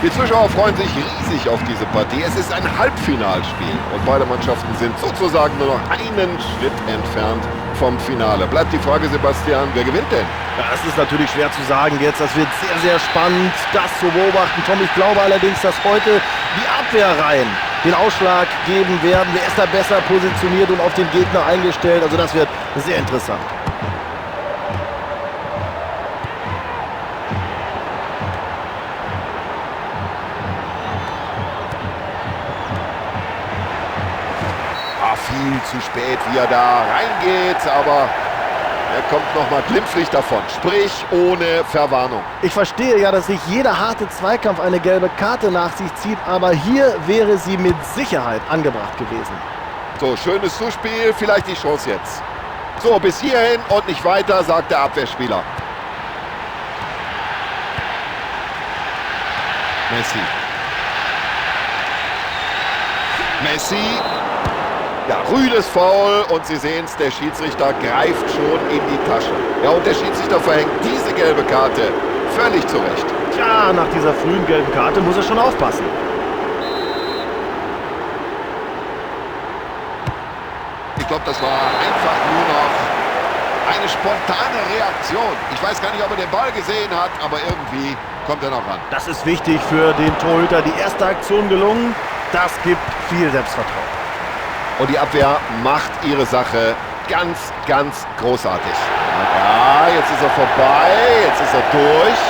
Die Zuschauer freuen sich riesig auf diese Partie. Es ist ein Halbfinalspiel und beide Mannschaften sind sozusagen nur noch einen Schritt entfernt vom Finale. Bleibt die Frage, Sebastian, wer gewinnt denn? Ja, das ist natürlich schwer zu sagen jetzt. Das wird sehr, sehr spannend, das zu beobachten. Tom, ich glaube allerdings, dass heute die Abwehrreihen den Ausschlag geben werden. Wer ist da besser positioniert und auf den Gegner eingestellt? Also das wird sehr interessant. Viel zu spät, wie er da reingeht, aber er kommt nochmal glimpflich davon, sprich ohne Verwarnung. Ich verstehe ja, dass nicht jeder harte Zweikampf eine gelbe Karte nach sich zieht, aber hier wäre sie mit Sicherheit angebracht gewesen. So, schönes Zuspiel, vielleicht die Chance jetzt. So, bis hierhin und nicht weiter, sagt der Abwehrspieler. Messi. Messi. Ja, rüdes Foul und Sie sehen es, der Schiedsrichter greift schon in die Tasche. Ja, und der Schiedsrichter verhängt diese gelbe Karte völlig zu Recht. Tja, nach dieser frühen gelben Karte muss er schon aufpassen. Ich glaube, das war einfach nur noch eine spontane Reaktion. Ich weiß gar nicht, ob er den Ball gesehen hat, aber irgendwie kommt er noch ran. Das ist wichtig für den Torhüter. Die erste Aktion gelungen, das gibt viel Selbstvertrauen. Und die Abwehr macht ihre Sache ganz, ganz großartig. Ja, jetzt ist er vorbei, jetzt ist er durch.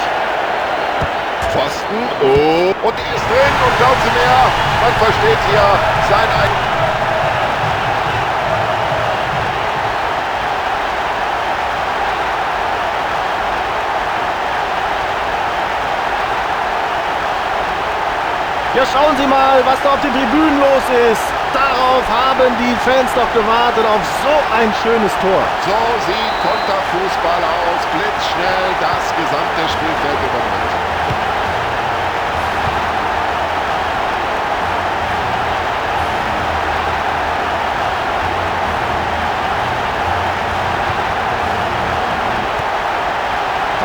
Pfosten, oh, und er ist drin. Und glauben Sie mir, man versteht hier sein eigenes. Ja, schauen Sie mal, was da auf den Tribünen los ist. Darauf haben die Fans doch gewartet, auf so ein schönes Tor. So sieht Konterfußball aus, blitzschnell das gesamte Spielfeld überbrückt.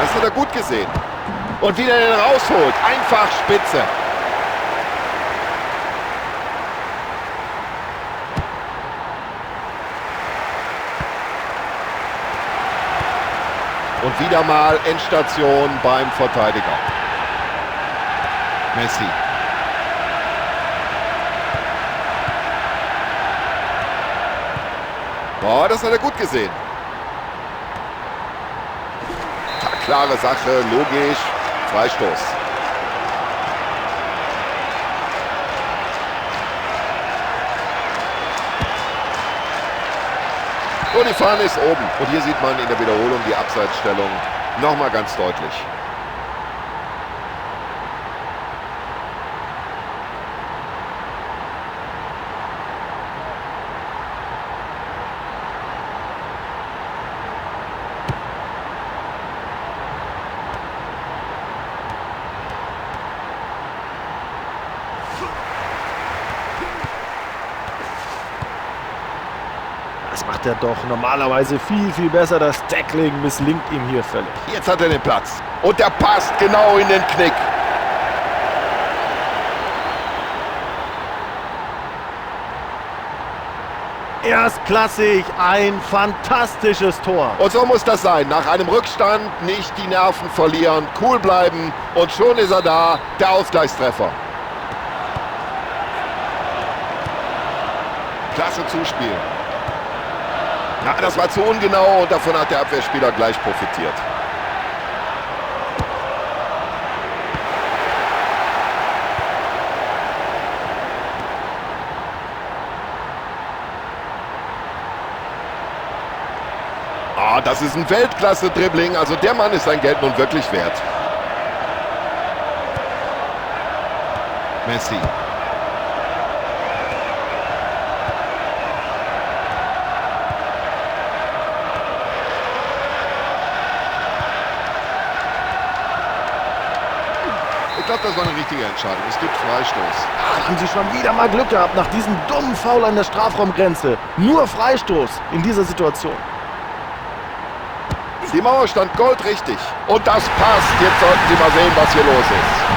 Das hat er gut gesehen. Und wieder den rausholt, einfach spitze. Und wieder mal Endstation beim Verteidiger. Messi. Boah, das hat er gut gesehen. Ja, klare Sache, logisch. Freistoß. Und die Fahne ist oben. Und hier sieht man in der Wiederholung die Abseitsstellung nochmal ganz deutlich. Das macht er doch normalerweise viel, viel besser. Das Tackling misslingt ihm hier völlig. Jetzt hat er den Platz. Und der passt genau in den Knick. Erstklassig, ein fantastisches Tor. Und so muss das sein. Nach einem Rückstand nicht die Nerven verlieren, cool bleiben und schon ist er da, der Ausgleichstreffer. Klasse Zuspiel. Ja, das war zu ungenau und davon hat der Abwehrspieler gleich profitiert. Ah, das ist ein Weltklasse-Dribbling. Also der Mann ist sein Geld nun wirklich wert. Messi. Ich glaube, das war eine richtige Entscheidung. Es gibt Freistoß. Ach, haben sie schon wieder mal Glück gehabt nach diesem dummen Foul an der Strafraumgrenze. Nur Freistoß in dieser Situation. Die Mauer stand goldrichtig. Und das passt. Jetzt sollten Sie mal sehen, was hier los ist.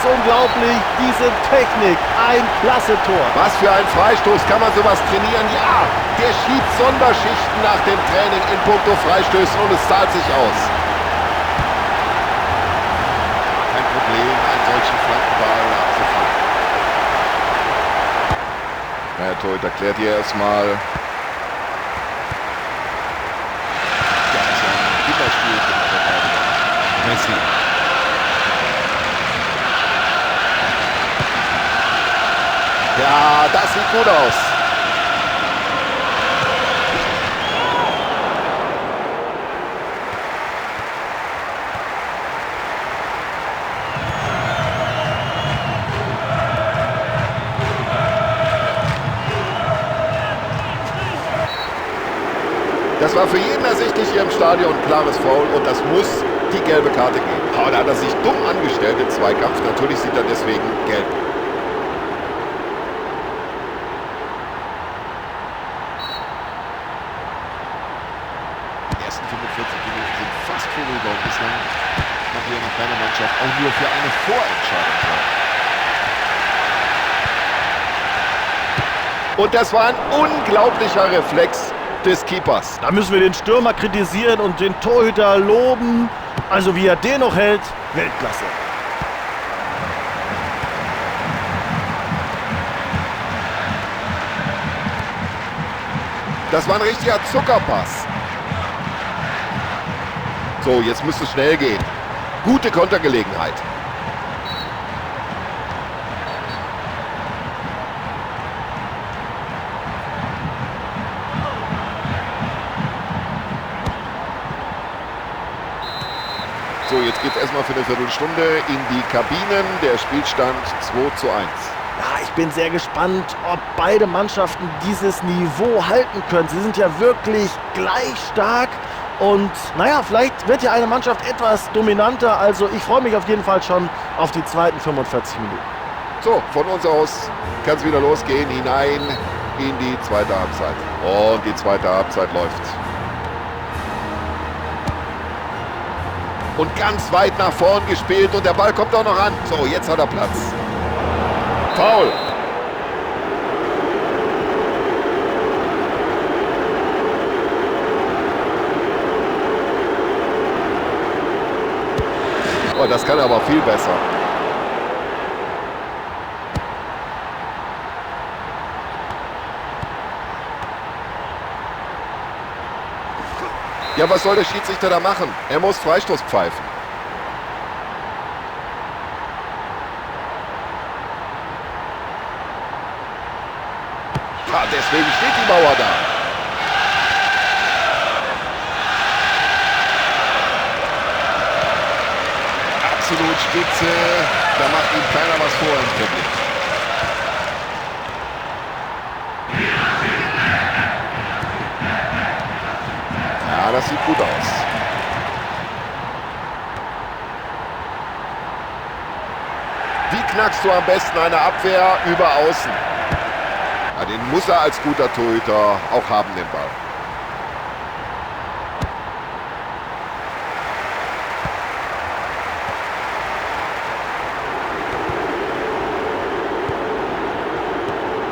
unglaublich, diese Technik. Ein klasse Tor. Was für ein Freistoß, kann man sowas trainieren? Ja, der schiebt Sonderschichten nach dem Training in puncto Freistößen und es zahlt sich aus. Kein Problem, einen solchen Flankenball abzufangen. Der Torhüter klärt hier erstmal. Ja, ist ja ein Kinderspiel für den Verteidiger. Messi. Ja, das sieht gut aus. Das war für jeden ersichtlich hier im Stadion ein klares Foul und das muss die gelbe Karte geben. Oh, da hat er sich dumm angestellt im Zweikampf. Natürlich sieht er deswegen gelb. Die ersten 45 Minuten sind fast vorüber und bislang konnte hier noch keine Mannschaft auch nur für eine Vorentscheidung sorgen. Und das war ein unglaublicher Reflex des Keepers. Da müssen wir den Stürmer kritisieren und den Torhüter loben. Also wie er den noch hält, Weltklasse. Das war ein richtiger Zuckerpass. So, jetzt müsste es schnell gehen. Gute Kontergelegenheit. So, jetzt geht's erstmal für eine Viertelstunde in die Kabinen. Der Spielstand 2:1. Ja, ich bin sehr gespannt, ob beide Mannschaften dieses Niveau halten können. Sie sind ja wirklich gleich stark. Und naja, vielleicht wird ja eine Mannschaft etwas dominanter. Also ich freue mich auf jeden Fall schon auf die zweiten 45 Minuten. So, von uns aus kann es wieder losgehen, hinein in die zweite Halbzeit. Und die zweite Halbzeit läuft. Und ganz weit nach vorn gespielt und der Ball kommt auch noch an. So, jetzt hat er Platz. Foul. Oh, das kann er aber viel besser. Ja, was soll der Schiedsrichter da machen? Er muss Freistoß pfeifen. Ja, deswegen steht die Mauer da. Absolut spitze. Da macht ihm keiner was vor im Publikum. Ja, das sieht gut aus. Wie knackst du am besten eine Abwehr über außen? Ja, den muss er als guter Torhüter auch haben, den Ball.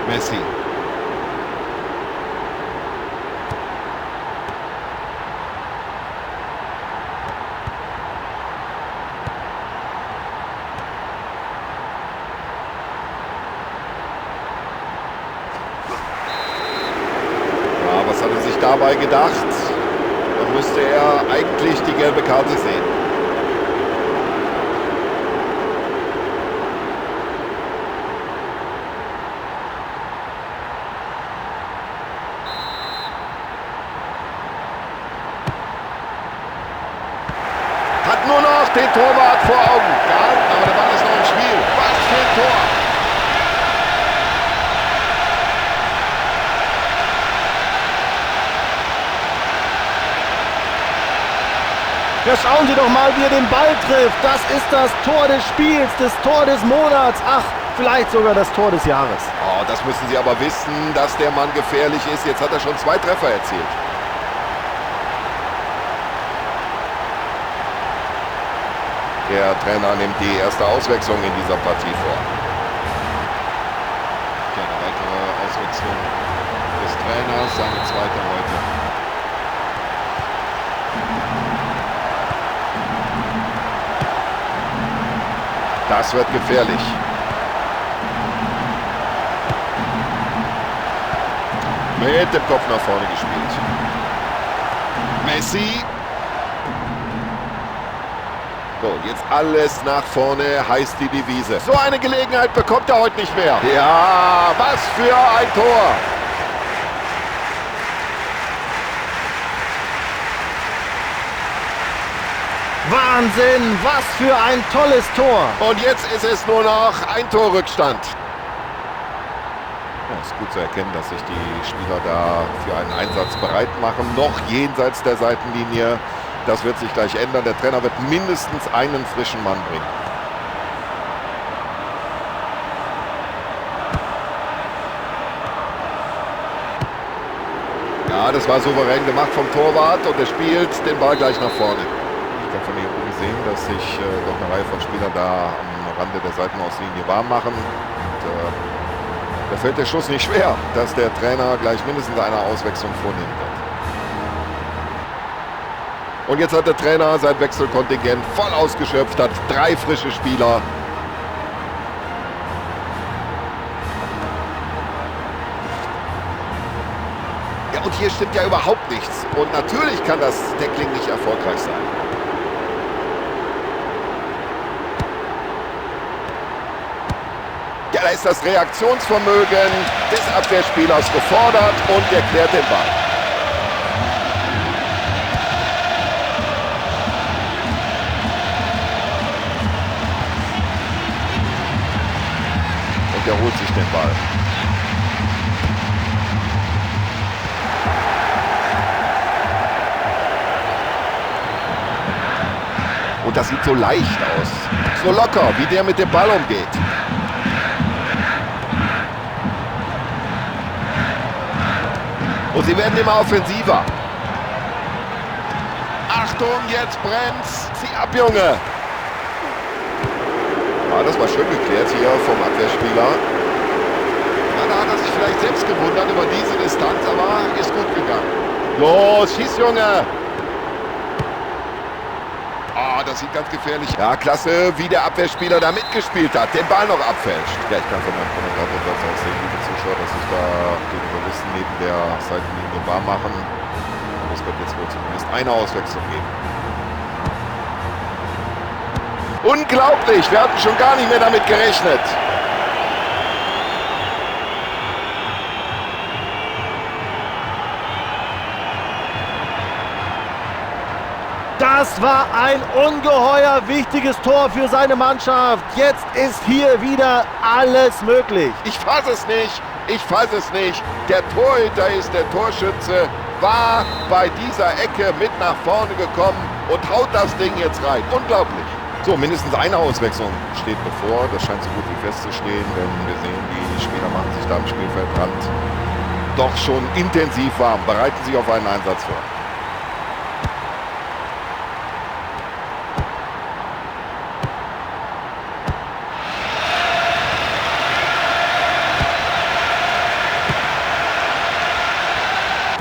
Messi. Was hat er sich dabei gedacht? Da müsste er eigentlich die gelbe Karte sehen. Hat nur noch den Torwart vor Augen. Gehalten, aber der Ball ist noch im Spiel. Was für ein Tor! Ja, schauen Sie doch mal, wie er den Ball trifft. Das ist das Tor des Spiels, das Tor des Monats. Ach, vielleicht sogar das Tor des Jahres. Oh, das müssen Sie aber wissen, dass der Mann gefährlich ist. Jetzt hat er schon 2 Treffer erzielt. Der Trainer nimmt die erste Auswechslung in dieser Partie vor. Ja, eine weitere Auswechslung des Trainers, seine zweite heute. Das wird gefährlich. Mit dem Kopf nach vorne gespielt. Messi. So, jetzt alles nach vorne, heißt die Devise. So eine Gelegenheit bekommt er heute nicht mehr. Ja, was für ein Tor. Wahnsinn, was für ein tolles Tor. Und jetzt ist es nur noch ein Torrückstand. Ja, ist gut zu erkennen, dass sich die Spieler da für einen Einsatz bereit machen. Noch jenseits der Seitenlinie. Das wird sich gleich ändern. Der Trainer wird mindestens einen frischen Mann bringen. Ja, das war souverän gemacht vom Torwart und er spielt den Ball gleich nach vorne. Ich kann von hier oben sehen, dass sich doch eine Reihe von Spielern da am Rande der Seitenauslinie warm machen. Und da fällt der Schuss nicht schwer, dass der Trainer gleich mindestens eine Auswechslung vornehmen wird. Und jetzt hat der Trainer sein Wechselkontingent voll ausgeschöpft, hat 3 frische Spieler. Ja, und hier stimmt ja überhaupt nichts. Und natürlich kann das Tackling nicht erfolgreich sein. Ja, da ist das Reaktionsvermögen des Abwehrspielers gefordert und er klärt den Ball. Und er holt sich den Ball. Und das sieht so leicht aus, so locker, wie der mit dem Ball umgeht. Und sie werden immer offensiver. Achtung, jetzt brennt's. Zieh ab, Junge. Ja, das war schön geklärt hier vom Abwehrspieler. Ja, da hat er sich vielleicht selbst gewundert über diese Distanz, aber ist gut gegangen. Los, schieß, Junge. Ah, das sieht ganz gefährlich. Ja, klasse, wie der Abwehrspieler da mitgespielt hat, den Ball noch abfälscht. Ja, ich kann von meinem Kommentatorplatz aus sehen, liebe Zuschauer, dass sich da die Journalisten neben der Seitenlinie warm machen. Und es wird jetzt wohl zumindest eine Auswechslung geben. Unglaublich, wir hatten schon gar nicht mehr damit gerechnet. Das war ein ungeheuer wichtiges Tor für seine Mannschaft. Jetzt ist hier wieder alles möglich. Ich fass es nicht, ich fass es nicht. Der Torhüter ist der Torschütze, war bei dieser Ecke mit nach vorne gekommen und haut das Ding jetzt rein. Unglaublich. So, mindestens eine Auswechslung steht bevor. Das scheint so gut wie festzustehen, denn wir sehen, die Spieler machen sich da am Spielfeldrand doch schon intensiv warm, bereiten sich auf einen Einsatz vor.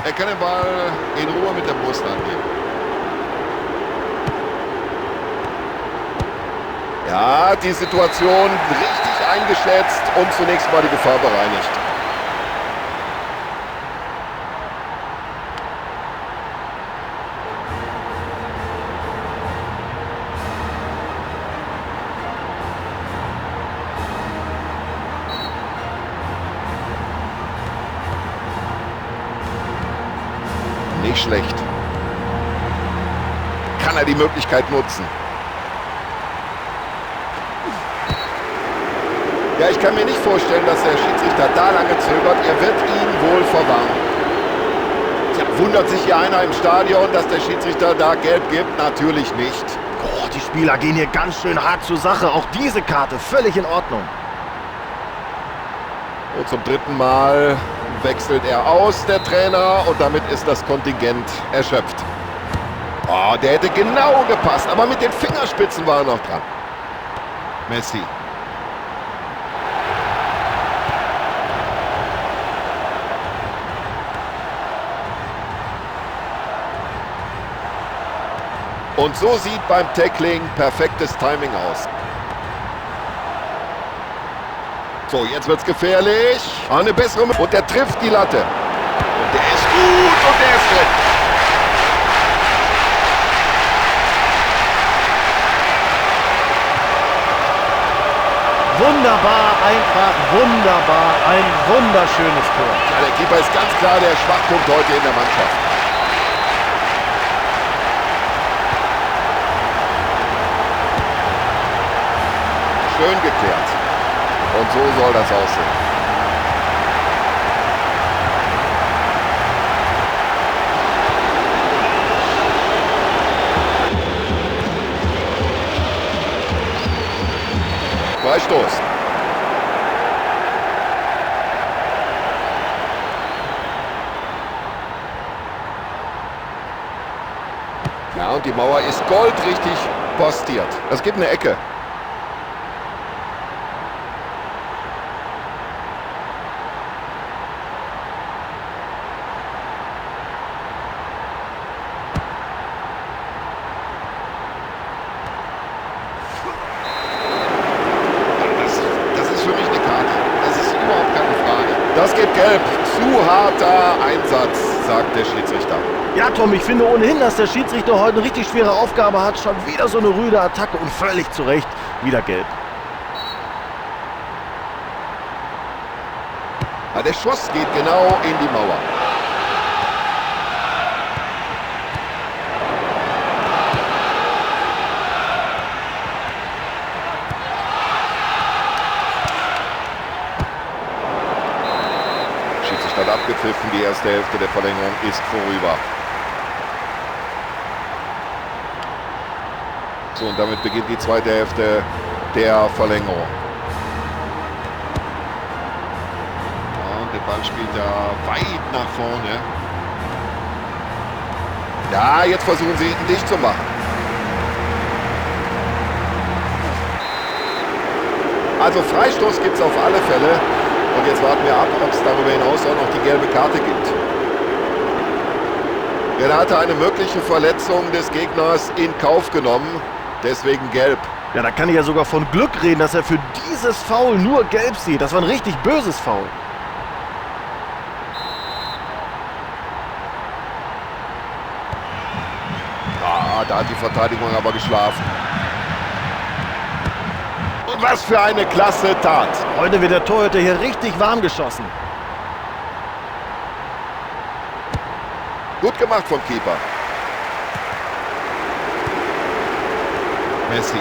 Er kann den Ball in Ruhe mit der Brust angeben. Ja, die Situation richtig eingeschätzt und zunächst mal die Gefahr bereinigt. Nicht schlecht. Kann er die Möglichkeit nutzen? Ja, ich kann mir nicht vorstellen, dass der Schiedsrichter da lange zögert. Er wird ihn wohl verwarnen. Tja, wundert sich hier einer im Stadion, dass der Schiedsrichter da gelb gibt? Natürlich nicht. Oh, die Spieler gehen hier ganz schön hart zur Sache. Auch diese Karte völlig in Ordnung. Und zum dritten Mal wechselt er aus, der Trainer, und damit ist das Kontingent erschöpft. Oh, der hätte genau gepasst, aber mit den Fingerspitzen war er noch dran. Messi. Und so sieht beim Tackling perfektes Timing aus. So, jetzt wird's gefährlich. Eine bessere... Und der trifft die Latte. Und der ist gut und der ist drin. Wunderbar, einfach wunderbar. Ein wunderschönes Tor. Ja, der Keeper ist ganz klar der Schwachpunkt heute in der Mannschaft. Schön geklärt. Und so soll das aussehen. Freistoß. Ja, und die Mauer ist goldrichtig postiert. Es gibt eine Ecke. Das ist für mich eine Karte. Das ist überhaupt keine Frage. Das gibt Gelb. Zu harter Einsatz, sagt der Schiedsrichter. Ja, Tom, ich finde ohnehin, dass der Schiedsrichter heute eine richtig schwere Aufgabe hat. Schon wieder so eine rüde Attacke und völlig zu Recht wieder Gelb. Ja, der Schuss geht genau in die Mauer. Schiedsrichter hat abgepfiffen, die erste Hälfte der Verlängerung ist vorüber. So, und damit beginnt die zweite Hälfte der Verlängerung. Ja, und der Ball spielt da weit nach vorne. Ja, jetzt versuchen sie ihn dicht zu machen. Also Freistoß gibt's auf alle Fälle. Und jetzt warten wir ab, ob es darüber hinaus auch noch die gelbe Karte gibt. Er hatte eine mögliche Verletzung des Gegners in Kauf genommen. Deswegen gelb. Ja, da kann ich ja sogar von Glück reden, dass er für dieses Foul nur gelb sieht. Das war ein richtig böses Foul. Ah, da hat die Verteidigung aber geschlafen. Und was für eine klasse Tat. Heute wird der Torhüter hier richtig warm geschossen. Gut gemacht vom Keeper. Messi.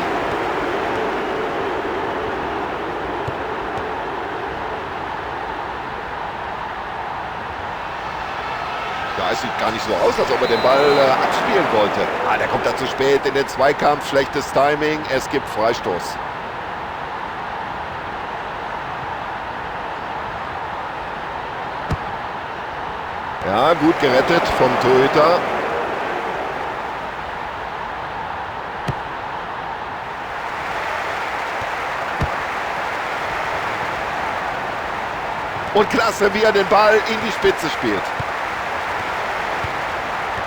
Ja, es sieht gar nicht so aus, als ob er den Ball abspielen wollte. Ah, der kommt da zu spät in den Zweikampf. Schlechtes Timing. Es gibt Freistoß. Ja, gut gerettet vom Torhüter. Und klasse, wie er den Ball in die Spitze spielt.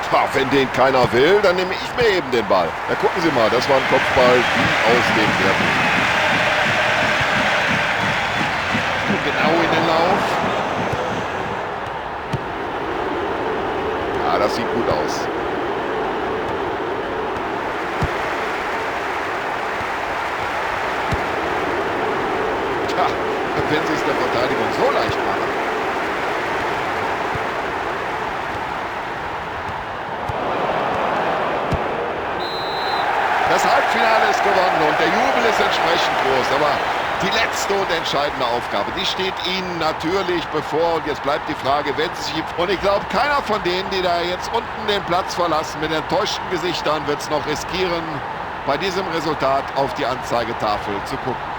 Tja, wenn den keiner will, dann nehme ich mir eben den Ball. Da gucken Sie mal, das war ein Kopfball wie aus dem Lehrbuch. Genau in den Lauf. Ja, das sieht gut aus. Tja, wenn sie es der Verteidigung so leicht machen. Das Halbfinale ist gewonnen und der Jubel ist entsprechend groß. Aber die letzte und entscheidende Aufgabe, die steht ihnen natürlich bevor. Und jetzt bleibt die Frage, wenn sie sich... Und ich glaube, keiner von denen, die da jetzt unten den Platz verlassen, mit enttäuschten Gesichtern, wird es noch riskieren, bei diesem Resultat auf die Anzeigetafel zu gucken.